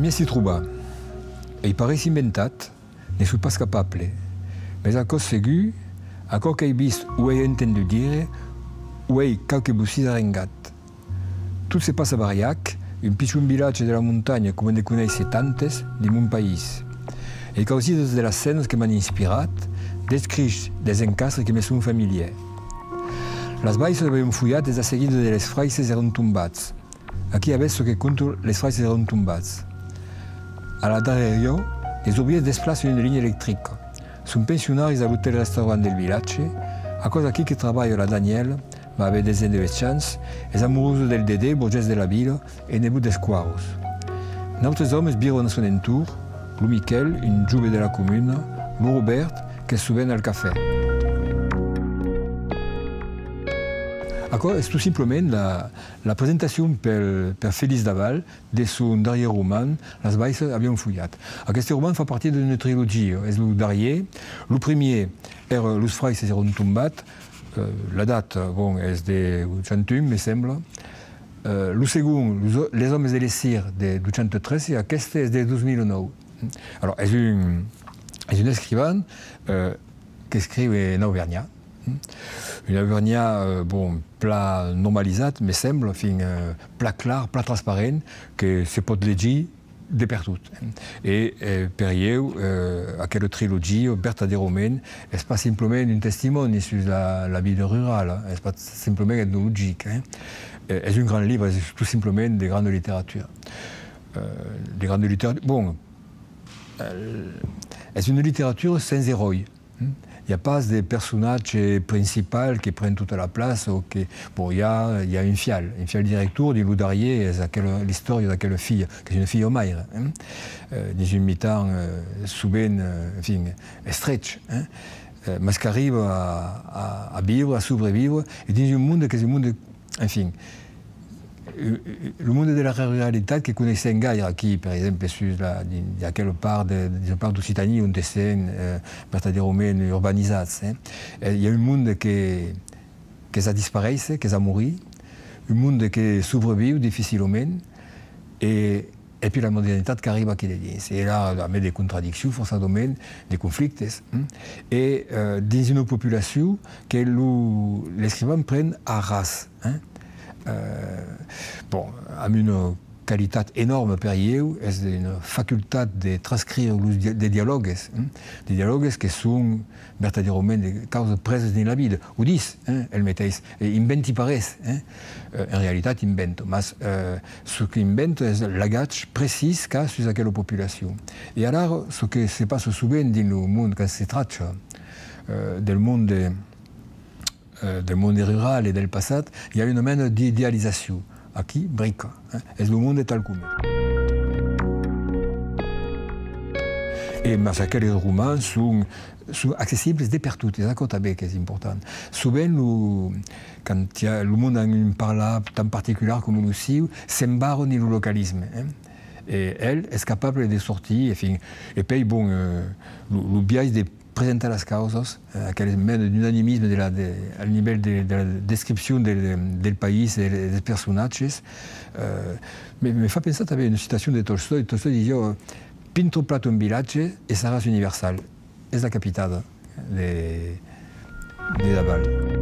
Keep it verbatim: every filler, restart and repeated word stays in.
Mès s'i troba. Ei pas res inventat, ne soi pas capable. Mès aquò's segur, aquò qu'èi vist o èi entendut dire, o èi quauque bocin arrengat. Tot se passa a Bariac, un pichon vilatge de la montanha coma ne coneisse tantes dins mon país. E causidas de las scènas que m'an inspirat, d'escrichs, dels encastres que me son familièrs. Las baissas avián folhat es la seguida de Les fraisses èran tombats. Aquí avètz çò que conta Les fraisses èran tombats. A la darrèra, les obrièrs desplacen una linha electrica. Son pensionaris a l'otèl-restaurant del vilatge. Aquò's aquí que trabalha la Danièla, mai avetz dètz-e-uèch ans, es amorosa del Dedé, borgés de la vila, e nebot dels Quaros. Nautres òmes viran a son entorn, lo Miquèl, un jove de la comuna, lo Robèrt, qu'es sovent al cafè. Aquò es tot simplament la, la presentacion per, per Feliç Daval de son darrièr roman, Las baissas avián folhat. Aqueste roman fa partida d'una trilogia, es lo darrièr. Lo primièr èra Los fraisses èran tombats, eh, la data, bon, es de ochanta un, me sembla. Eh, lo segond, Los, Les òmes de l'Essir, de d'ochanta tres, e aqueste es de dos mila nòu. Alors, es un, es un escrivan, eh, qu'escriu en auvernhat. Un auvernhat, eh, bon, plan normalizat, me sembla, enfin, eh, plan clar, plan transparent, que se pòt legir de pertot. E, eh, per ieu, eh, aquela trilogia, vertadèrament, es pas simplament un testimòni sus la, la vida rurala, es pas simplament etnologic, eh. Eh, es un grand libre, es tot simplament de granda literatura. Eh, de granda literatura, bon, eh, es una literatura sens eròi. I a pas de personatge principal que pren tota la plaça o que, bon, i a, i a un fial, un fial director dins lo darrièr, es aquela, l'istòria d'aquela filha, qu'es una filha maire, eh, dins un mitan, eh, sovent, eh, enfin, estrech, eh, mas qu'arriba a, a, a viure, a sobreviure, e dins un monde qu'es un monde Enfin, eh, eh, lo monde de la ruralitat que coneissèm gaire aquí, per exemple, sus la, dins, dins aquela part de, dins la part d'Occitània ont sèm, eh, vertadèrament urbanizats, eh. Eh, i a un monde que, qu'es a disparéisser, qu'es a morir, un monde que sobreviu dificilament, e E puèi la modernitat qu'arriba aquí dedins. E la, amé de contradiccions, forçadament, de conflictes, eh? E, eh, dins una populacion que lo, l'escrivan pren a ras, eh? Eh, bon, amb una qualitat enòrma per ieu, es una facultat de transcriure los dia-, de dialògues, eh? De dialògues que son vertadèrament de causas presas dins la vida. O ditz, eh, el meteis, e inventi pas res, eh? Eh, en realitat, inventa, mas, eh, çò qu'inventa es l'agach precís qu'a sus aquela populacion. E alara, çò que se passa sovent dins lo mond, quand se tracta, eh, del monde, eh, del monde rural e del passat, i a una mena d'idealizacion. Aquí, brica, eh? Es lo monde tal coma. E mas aqueles romans son, son accessibles de pertot, es aquò tanben qu'es important. Sovent, lo, quand i a, lo monde an un parlar tan particular coma lo sieu, s'embarran dins lo localisme, eh? E el es capable de sortir, enfin, e puèi, bon, eh, lo, lo biais de presentar las causas, eh, aquel mena d'unanimisme de la, de, al nivèl de, de la descripcion del, de, del país e dels personatges, eh, me, me fa pensar tanben una citacion de Tolstoi. Tolstoi disiá: "Pintra plan un vilatge e seràs universal." Es la capitada de, de Daval.